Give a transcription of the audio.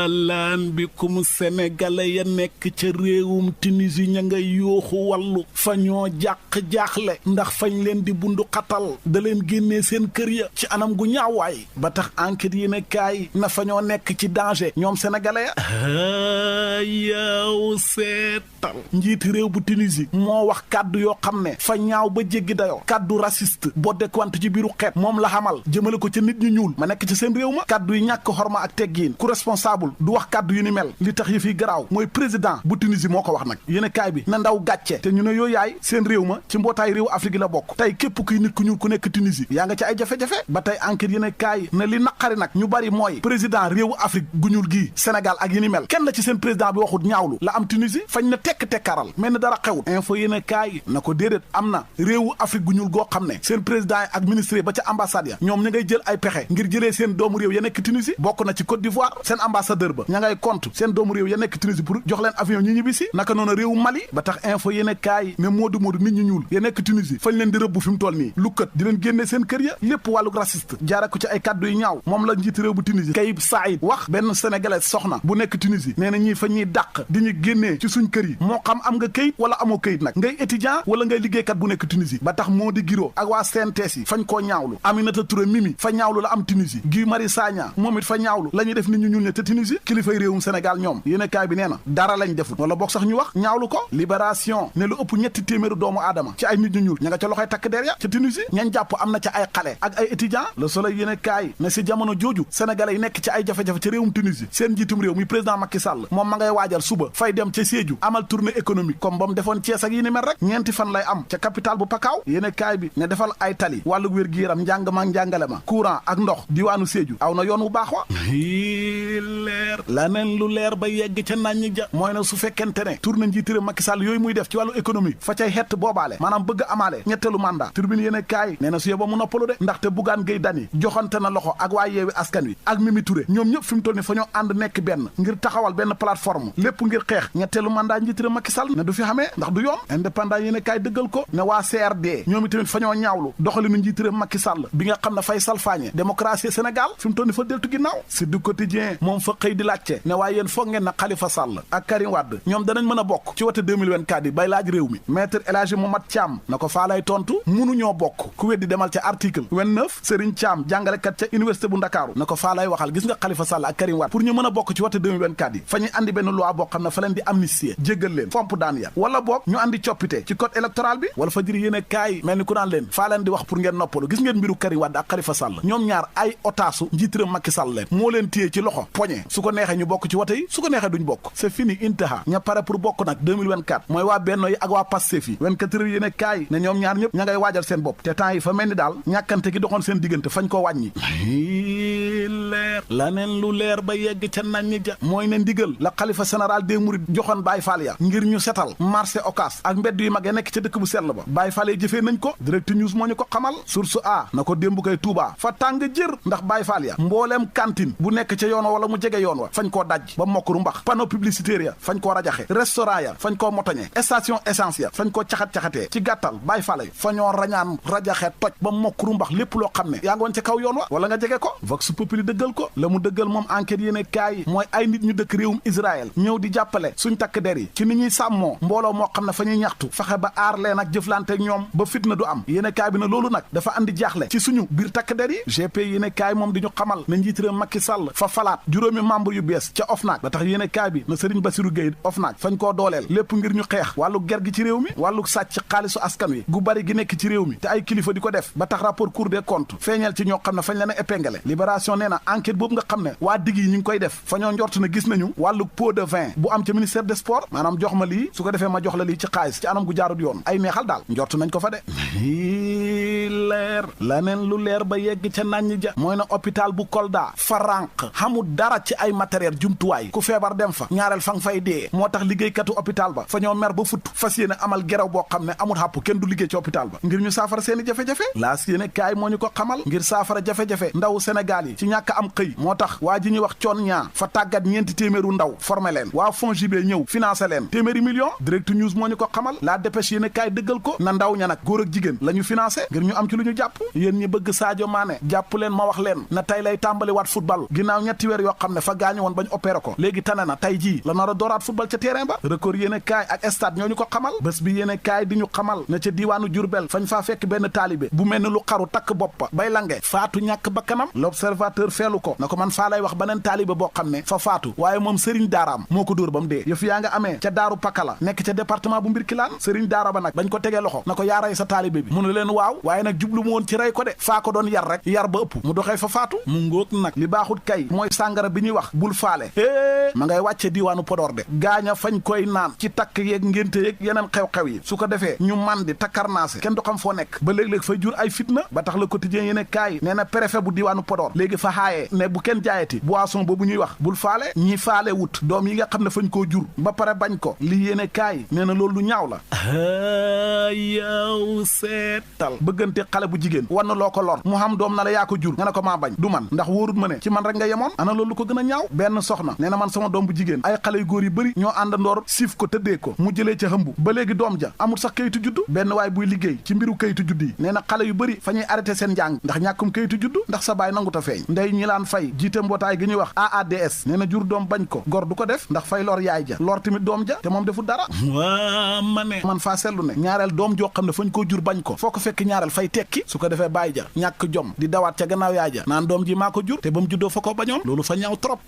laan bi kum sénégalais ya nekk ca réewum Tunisie ña ngay yooxu wàllu fa ñoo jaaxle ndax fañ leen di bundu xatal da leen génnee seen kër ya ci anam gu ñaawaay ba tax enquête yi ne kaay na fa ñoo nekk ci danger ñoom sénégalais ya yow seetal njiiti réew bu Tunisie moo wax kàddu yoo xam ne fa ñaaw ba jéggi dayoo kàddu raciste boo dekwante ci biiru xeet moom la xamal jëmale ko ca nit ñu ñuul ma nekk ci seen réew ma kàddu yi ñàkk xorma ak teggiin ku responsable du wax kàddu yu ni mel li tax yi fiy garaaw mooy président bu Tunisie moo ko wax nag yéen kaay bi na ndaw gàcce te ñu ne yooyu yaay seen réew ma ci mbootaay réew Afrique la bokk tey képp kuy nit ku ñuul ku nekk Tunisie yaa nga ci ay jafe-jafe ba tey enquête yéen kaay na li naqari nag ñu bari mooy président réewu Afrique gu ñuul gii Sénégal ak yi ni mel kenn la ci seen président bi waxut ñaawlu la am Tunisie fañ na tekk-tekkaaral mel ni dara xewut info yéen kaay na ko déedéet am na réewu Afrique gu ñuul goo xam ne seen président yi ak ministre ba ca ambassade ya ñoom ña ngay jël ay pexe ngir jëlee seen doomu réew ya nekk Tunisie bokk na ci Côte d'Ivoire seen ambassadeur ba ña ngay compte seen doomu réew ya nekk Tunisie pour jox leen avion ñu ñibbisi naka noonu réewu Mali ba tax info yéen kaay ne moodu nit ñu ñuul ya nekk Tunisie fañ leen di rëbb fi mu toll nii lukkat di leen génnee seen kër ya lépp wàllu raciste jaare ko ci ay kàddu yu ñaaw moom la njiiti réew bu Tunisie Kayib Saïd wax benn sénégalais soxna bu nekk Tunisie nee na ñii fa ñuy dàq di ñu génnee ci suñ kër yi moo xam am nga këyit wala amoo këyit nag ngay étudiant wala ngay liggéeykat bu nekk Tunisie ba tax moo di giro ak waa CNTS yi fañ koo ñaawlu Aminata Touré Mimi fa ñaawlu la am Tunisie Guy Marius Sagna moom it fa ñaawlu la ñuy def nit ñu ñuul ne te Tunisie kilifay réewum Sénégal ñoom yéen kaay bi nee na dara lañ defut wala boog sax ñu wax ñaawlu ko libération ne lu ëpp ñetti téeméeru doomu aadama ci ay nit ñu ñuul ña nga ca loxoy takk der ya ca Tunisie ñañ jàpp am na ca ay xale ak ay étudiant Le Soleil yéen kaay ne si jamono jooju sénégalais yi nekk ci ay jafe-jafe ci réewum Tunisie seen njiitum réew muy président Macky Sall moom ma ngay waajal suba fay dem ca Sédhiou amal tournée économique comme ba mu defoon Thiès ak yi ni mel rek ñeenti fan lay am ca capitale bu Pakaaw yéen kaay bi ne defal ay tali wàllu wér-gi-yaram njàng ma njàngale ma courant ak ndox diwaanu Sédhiou aw na yoon wu baax wa leer laneen lu leer ba yegg ca naññi ja mooy na su fekkente ne tournée njiitu réew Macky Sall yooyu muy def ci wàllu économique fa cay xett boobaale maanaam bëgg amaale ñetteelu mandat turbine yéen kaay nee na su yeba mu noppalu de ndaxte Bougane Gueye Dany joxante na loxo ak waa Yewwi Askan Wi ak Mimi Touré ñoom ñëpp fi mu toll ni fa ñoo ànd nekk benn ngir taxawal benn plateforme lépp ngir xeex ñetteelu mandat njiitu réew Macky Sall ne du fi xamee ndax du yoon indépendant yéen kaay dëggal ko ne waa CRD ñoom itamit fa ñoo ñaawlu doxalinu njiitu réew Macky Sall bi nga xam ne fay salfaañe démocratie Sénégal fi mu toll ni fa deltu ginnaaw si du quotidien moom fa xëy di laajte ne waaye yéen foog ngeen na Khalifa Sall ak Karim Wade ñoom danañ mën a bokk ci wote 2024 yi bay laaj réew mi maître El Hadji Mohamed Thiam na ko faa lay tontu mënuñoo bokk ku weddi demal ca article 29 Serigne Thiam jàngalekat ca université bu Ndakaaru na ko faa lay waxal gis nga Khalifa Sall ak Karim Wade pour ñu mën a bokk ci wote 2024 yi fa ñuy andi benn loi boo xam ne fa leen di amnistie jéggal leen fomp daan ya wala boog ñu andi coppite ci code électoral bi wala fa jëri yéene kaay mel ni ku naan leen faa leen di wax pour ngeen noppalu gis ngeen mbiru Karim Wade ak Khalifa Sall ñoom ñaar ay otaasu njiitëram Macky Sall leen moo leen téye ci loxo poñe su ko neexee ñu bokk ci wote yi su ko neexee duñ bokk c'est fini intaha ña pare pour bokk nag 2024 mooy waa Benno yi ak waa Pastef yi 24 heures yéene kaay ne ñoom ñaar ñëpp ña ngay waajal seen bopp te temps yi fa mel ni daal ñàkkante gi doxoon seen diggante fañ ko wàññi leer laneen lu leer ba yegg ca nañ ja mooy ne ndigal la xalifa général des mourides joxoon Baye Fall ya ngir ñu setal marché Ocass ak mbedd yu mag ya nekk ca dëkk bu sell ba Baye Fall ya jëfee nañ ko direct news moo ñu ko xamal source a na ko démb koy Touba fa tàng jër ndax Baye Fall ya mbooleem cantine bu nekk ca yoon wa wala mu jege yoon wa fañ koo daj ba mokk ru mbax panneau publicitaire ya fañ koo rajaxe restaurant ya fañ koo motoñe station essence ya fañ koo caxat-caxatee ci gàttal Baye Fall ya fa ñoo rañaan rajaxe toj ba mokk ru mbax lépp loo xam ne yaa ngi woon ca kaw yoon wa wala nga jege ko vox populi dëggal ko la mu dëggal moom enquête yéene kaay mooy ay nit ñu dëkk réewum Israël ñëw di jàppale suñ takk der yi ci ni ñuy sàmmoo mbooloo moo xam ne fa ñuy ñaxtu fexe ba aar leen ak jëflante ak ñoom ba fitna du am yéene kaay bi na loolu nag dafa andi jaaxle ci suñu biir takk der yi GP yéene kaay moom di ñu xamal ne njiit réew Macky Sall fa falaat juróomi membre yu bees ca OFNAC ba tax yéene kaay bi na Serigne Bassirou Gueye OFNAC fañ koo dooleel lépp ngir ñu xeex wàllu ger gi ci réew mi wàllu sàcc xaalisu askan wi gu bari gi nekk ci réew mi te ay kilifa di ko def ba tax rapport Cour des comptes feeñal ci ñoo xam ne fañ leen a épinglé libération nee na enquête boobu nga xam ne waa digg yi ñu ngi koy def fa ñoo njort na gis nañu wàllu pot de vin bu am ca ministère des sports maanaam jox ma lii su ko defee ma jox la lii ci xaalis ci anam gu jaarut yoon ay neexal daal njort nañ ko fa de leer laneen lu leer ba yegg ca naññ ja mooy na hôpital bu Kolda fa rànq xamul dara ci ay matériel jumtuwaay ku feebar dem fa ñaareel fa nga fay dee moo tax liggéeykatu hôpital ba fa ñoo mer ba futt fas yéene amal geraw boo xam ne amul xàpp kenn du liggéey ci hôpital ba ngir ñu saafara seeni jafe-jafe laas yéene kaay moo ñu ko xamal ngir saafara jafe-jafe ndaw Sénégal yi ci ñàkk am xëy moo tax waa ji ñuy wax coon ñaa fa tàggat ñeenti téeméeru ndaw formé leen waa FONGIP ñëw financé leen téeméeri million direct news moo ñu ko xamal la dépêche yéene kaay dëggal ko na ndaw ña nag góor ak jigéen la ñu financé ngir ñu am ci lu ñu jàpp yéen ñi bëgg Sadio Mané jàpp leen ma wax leen na tey lay tàmbali waat football ginnaaw ñetti weer yoo xam ne fa gaañu woon bañ opéré ko léegi tane na tey jii la nar a dooraat football ca terrain ba record yéene kaay ak stade ñoo ñu ko xamal bés bi yéene kaay di ñu xamal na ca diiwaanu Jurbel fañ faa fekk benn taalibe bu mel ni lu xaru takk boppa bay lange faatu ñàkk bakkanam l'observateur feelu ko na ko man faa lay wax beneen taalibe boo xam ne fa faatu waaye moom sëriñ daaraam moo ko dóor ba mu dee yëf yaa nga amee ca daaru pakala nekk ca département bu Mbirkilaan sëriñ daara ba nag bañ ko tegee loxo na ko yaa rey sa taalibe bi mu ne leen waaw waaye nag jublu mu woon ci rey ko de faa ko doon yar rek yar ba ëpp mu doxee fa faatu mu ngóog nag li baaxut kay mooy sàngara bi ñuy wax bul faale ma ngay wàcce diiwaanu Podor de gaaña fañ koy naan ci takk yeeg ngénte yeeg yeneen xew-xew yi su ko defee ñu man di takkarnaase kenn du xam foo nekk ba léeg-léeg fay jur ay fitna ba tax le quotidien yéene kaay nee na préfet bu diiwaanu Podor léegi fa xaayee ne bu kenn jaayati boisson boobu ñuy wax bul faale ñi faale wut doom yi nga xam ne fañ koo jur ba pare bañ ko li yéene kaay nee na loolu lu ñaaw la yow seetal bëggante xale bu jigéen wan na loo ko lor mu xam doom na la yaa ko jur nga ne ko maa bañ du man ndax wóorut ma ne ci man rek nga yemoon ana loolu ko gën a ñaaw benn soxna nee na man sama doom bu jigéen ay xale yu góor yu bëri ñoo àndandoor siif ko tëddee ko mu jëlee ca hëmb ba léegi doom ja amul sax kayitu juddu benn waay buy liggéey ci mbiru kayitu judd yi nee na xale yu bëri fa ñuy arrêté seen njàng ndax ñàkkum kayitu juddu ndax sa baay nangu ta feeñ ndey ñi laan fay jiite mbootaay gi ñuy wax AADS nee na jur doom bañ ko gor du ko def ndax fay lor yaay ja lor tamit doom ja te moom deful dara waa ma ne man faa seetlu ne ñaareel doom joo xam ne fañ koo jur bañ ko foo ko fekk ñaareel fay tekki su ko defee baay ja ñàkk jom di dawaat ca gannaaw yaay ja naan doom ji maa ko jur te ba mu juddoo fa ko bañoon loolu fa ñaaw trop